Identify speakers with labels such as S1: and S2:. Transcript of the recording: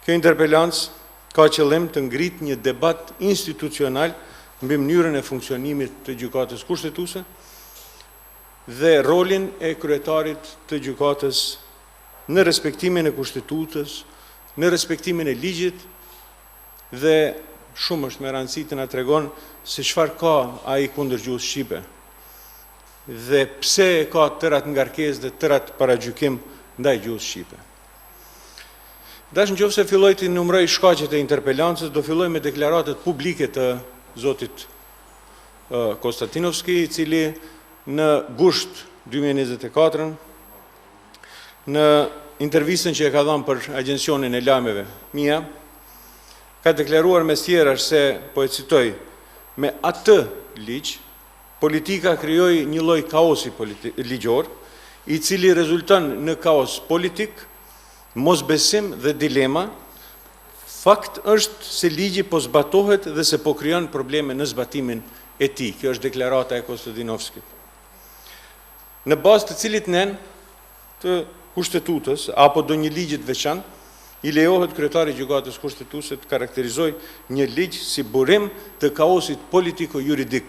S1: Kjo interpelancë ka qëllim të ngritë një debat institucional mbi mënyrën e funksionimit të Gjykatës Kushtetuese dhe rolin e kryetarit të gjykatës në respektimin e Kushtetutës, në respektimin e ligjit dhe shumë është me rëndësi të na tregon se çfarë ka ai kundër gjuhës shqipe dhe pse e ka tërë atë ngarkesë dhe tërë atë paragjykim ndaj gjuhës shqipe. Dash në qoftë se filloj t'i numëroj shkaqet e interpelancës, do filloj me deklaratat publike të zotit Kostadinovski, i cili në gusht 2024 në intervistën që e ka dhënë për agjencionin e lajmeve MIA, ka deklaruar mes tjerash se, po e citoj, me atë ligj, politika krijoi një lloj kaosi ligjor, i cili rezulton në kaos politik, mosbesim dhe dilema. Fakt është se ligji po zbatohet dhe se po krijon probleme në zbatimin e tij. Kjo është deklarata e Kostadinovskit. Në bazë të cilit nen të Kushtetutës apo ndonjë ligji të veçantë, i lejohet kryetarit të Gjykatës Kushtetuese të karakterizojë një ligj si burim të kaosit politiko-juridik.